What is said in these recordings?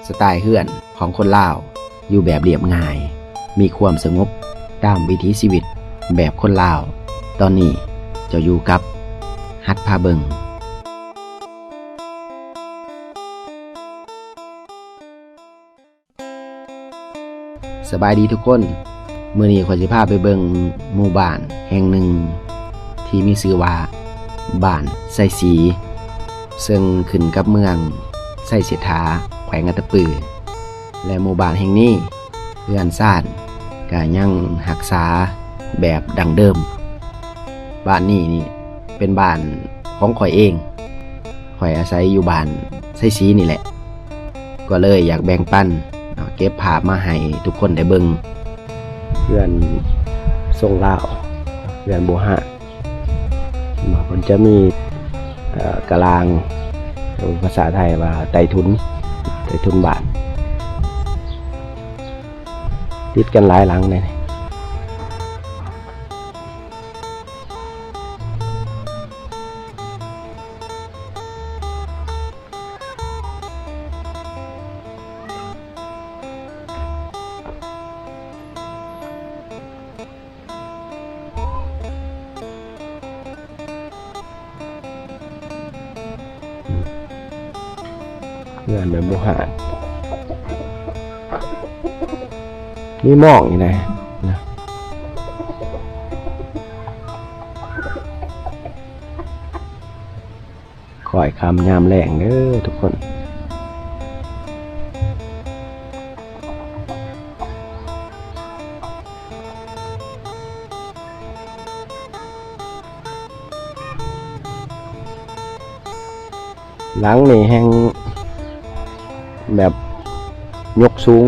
ສະໄຕເຮືອນຂອງຄົນລາວ ຢູ່ແບບລຽບງ່າຍ ມີຄວາມສະຫງົບຕາມວິຖີຊີວິດແບບຄົນລາວ. ຕອນນີ້ເຈົ້າຢູ່ກັບຮັດພາເບິ່ງ. ສະບາຍດີທຸກຄົນ, ມື້ນີ້ຂ້ອຍຊິພາໄປເບິ່ງໝູ່ບ້ານແຫ່ງໜຶ່ງທີ່ມີຊື່ວ່າ ບ້ານໄຊສີ ເຊິ່ງຂຶ້ນກັບເມືອງໄຊເສດຖາ ແຂວງອັດຕະປື ແລະ ໝູ່ບ້ານແຫ່ງນີ້ ເຮືອນຊານກະຍັງຮັກສາແບບດັ້ງເດີມ. ບ້ານນີ້ນີ້ເປັນບ້ານຂອງຂ້ອຍເອງ, ຂ້ອຍອາໄສຢູ່ບ້ານໄຊສີນີ້ແຫຼະ, ກໍເລີຍຢາກແບ່ງປັນເນາະ ເກັບພາບມາໃຫ້ທຸກຄົນໄດ້ເບິ່ງ. ເຮືອນຊົງລາວ, ເຮືອນບູຮານ. ເນາະ ເພິ່ນຈະມີ ເອີ ກະລາງ ເອີ ພາສາໄທວ່າໄຕ້ທຸນ, ໄຕ້ທຸນບ້ານ ຕິດກັນຫຼາຍຫຼັງເດ້. ເຮືອນແມ່ນບໍ່ຫາ ມີໝອກຢູ່ໃດນະ. ຂ້ອຍຄ່ຳຍາມແລງເດີທຸກຄົນ. ຫຼັງນີ້ແຮ່ງແບບຍົກສູງ.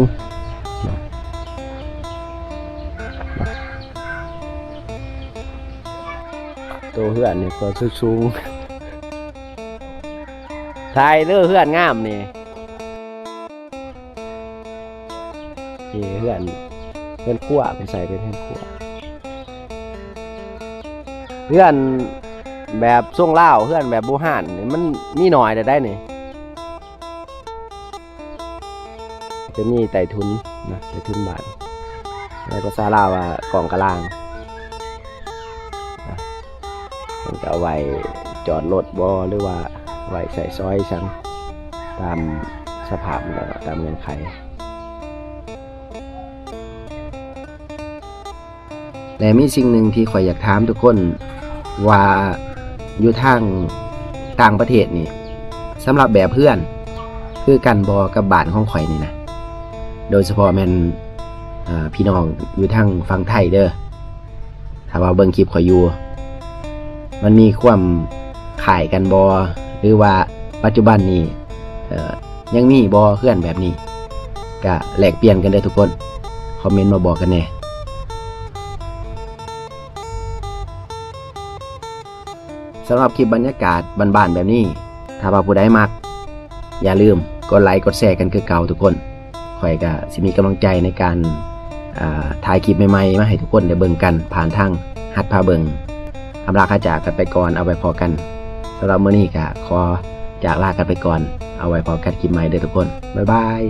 ໂຕເຮືອນນີ້ກໍສູງໆ. ຖ່າຍເດີເຮືອນງາມນີ້. ນີ້ເຮືອນ ເຮືອນຄົວ ໄປໃສ່ເປັນເຮືອນຄົວ. ເຮືອນແບບຊົງລາວ ເຮືອນແບບບູຮານນີ້ ມັນມີໜ້ອຍແລ້ວໃດ໋ນີ້. ຈະມີໃຕ້ທຸນນະ ໃຕ້ທຸນບ້ານ ໃນພາສາລາວວ່າກອງກະລາງນະ. ເພິ່ນກໍເອົາໄວ້ຈອດລົດບໍ ຫຼືວ່າໄວ້ໃຊ້ສອຍສັງ ຕາມສະພາບແລ້ວກໍຕາມເງື່ອນໄຂ. ແລະ ມີສິ່ງໜຶ່ງທີ່ຂ້ອຍຢາກຖາມທຸກຄົນວ່າ ຢູ່ທາງຕ່າງປະເທດນີ້ ສຳລັບແບບເຮືອນ ຄືກັນບໍ່ກັບບ້ານຂອງຂ້ອຍນີ້ນະ? ໂດຍສະເພາະແມ່ນ ເອີ ພີ່ນ້ອງຢູ່ທາງຝັ່ງໄທເດີ. ຖ້າວ່າເບິ່ງຄລິບຂ້ອຍຢູ່ ມັນມີຄວາມຄ້າຍກັນບໍ່ ຫຼືວ່າປັດຈຸບັນນີ້ ເອີ ຍັງມີບໍ່ເຮືອນແບບນີ້? ກະແລກປ່ຽນກັນເດີທຸກຄົນ, ຄອມເມັນມາບອກກັນແດ່. ສຳລັບຄລິບບັນຍາກາດບ້ານໆແບບນີ້ ຖ້າວ່າຜູ້ໃດມັກ ຢ່າລືມກົດໄລກົດແຊກັນຄືເກົ່າທຸກຄົນ. ຂ້ອຍກະຊິມີກຳລັງໃຈໃນການ ອ່າ ຖ່າຍຄລິບໃໝ່ໆມາໃຫ້ທຸກຄົນໄດ້ເບິ່ງກັນ ຜ່ານທາງຮັດພາເບິ່ງ. ອຳລາຄາຈາກັນໄປກ່ອນ, ເອົາໄວ້ພໍ້ກັນ. ສຳລັບມື້ນີ້ກະຂໍຈາກລາກັນໄປກ່ອນ, ເອົາໄວ້ພໍ້ກັນຄລິບໃໝ່ເດີທຸກຄົນ. ບາຍບາຍ.